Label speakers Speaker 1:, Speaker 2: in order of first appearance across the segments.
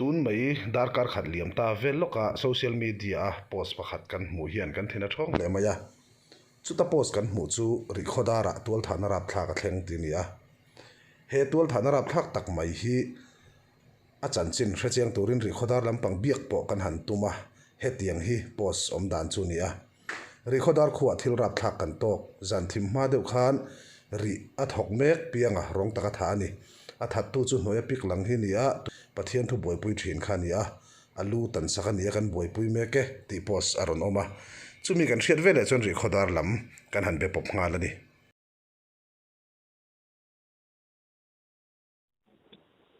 Speaker 1: Tun mai darkar khat liam ta vel lawka social media a post pakhat kan hmuh hian kan thin a thawng hle mai a. Chuta post kan hmuh chu Rihkhawdarah tualthahna rapthlak a thleng tih a ni a. He tualthahna rapthlak tak mai hi a chanchin hrechiang turin Rihkhawdar lampang biak pawh kan han tum a, hetiang hi post awm dan chu a ni a. Rihkhawdar khuaah thil rapthlak kan tawk. Zan thim hma deuh khan rih a thawk mek pianga rawng taka tha a ni. A thattu chu hnuaia pik lang hi ni a, Pathian thu buaipui thin kha a ni a, a lu tan sak a ni a kan buaipui mek e tih post a rawn awm a. Chumi kan hriat veleh chuan Rihkhawdar lam kan han be pawp nghal a ni.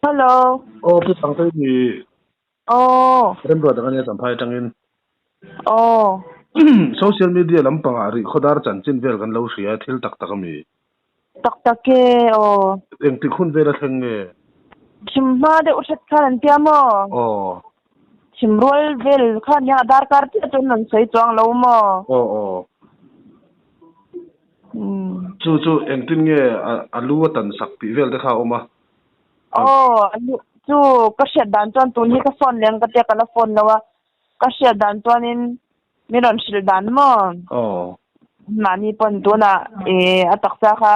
Speaker 2: Hello.
Speaker 1: Aw Pu Sangtei ni.
Speaker 2: Aw.
Speaker 1: Remruat ang ania Champhai atangin.
Speaker 2: Aw.
Speaker 1: Social media lampangah rih khawdar chanchin vel kan lo hria thil tak tak ami?
Speaker 2: Tak tak e aw.
Speaker 1: Engtik hun vel a thleng nge?
Speaker 2: Thim hma deuh hret khan an tia maw?
Speaker 1: Aw.
Speaker 2: Thim rual vel khan nia darkar chiah chuan an sawi chuang lo maw?
Speaker 1: Aw aw. Chu chu engtin nge a lu a tan sak tih vel te kha a awm a?
Speaker 2: Aw, a lu chu ka hriat dan chuan tun hi ka phone leh ang ka tia ka la phone lo a, ka hriat dan chuanin min rawn hrilh dan maw?
Speaker 1: Aw.
Speaker 2: Mahni pawn tunah ih a taksa kha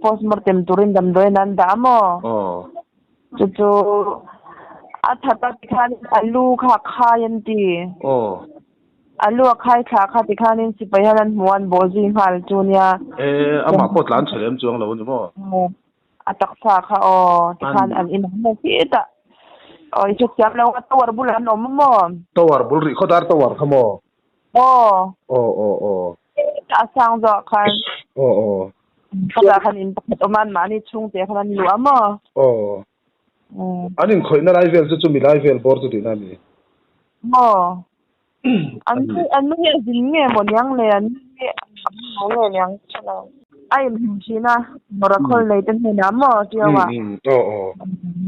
Speaker 2: postmortem turin damdawiin an dah a maw?
Speaker 1: Aw.
Speaker 2: Chu chu a that a tikhanin a lu kha a khai an ti.
Speaker 1: Aw.
Speaker 2: A lu a khai thla kha tikhanin sipai hian an hmu a, an bawh zui nghal chu nia.
Speaker 1: E, amah pawh tlan chhe lem chuang lo a ni maw?
Speaker 2: Aw, a taksa kha aw, tikhan an inang maw khitah. Aw, i hrethiam lo a, tower bulah an awm a maw?
Speaker 1: Tower bul rih khawdar tower kha maw?
Speaker 2: Aw.
Speaker 1: Aw, aw, aw.
Speaker 2: A sang zawh khan.
Speaker 1: Aw, aw.
Speaker 2: Khawtah khan in pakhat awm a, anmahni chhungte khan an luh a maw?
Speaker 1: Aw. An inkhawihna lai vel chu chumi lai vel bawr chu tihna a ni.
Speaker 2: Maw? An an nu hi a zin nge maw niang le an nu hi a hmu nge niang hre lo. A inhmu thin a, mawra khawl nei te hnenah maw Ṭiau ah.
Speaker 1: Aw aw.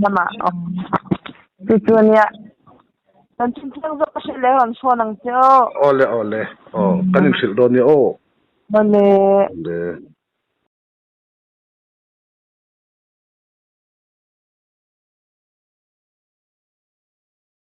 Speaker 2: Lamah aw. Chu chu a nia. Kan chhunchhung zawk ka hrilh leh rawn chhuan ang che aw.
Speaker 1: Awle awle. Aw kan inhrilh dawn nia aw.
Speaker 2: Awle.
Speaker 1: Awle.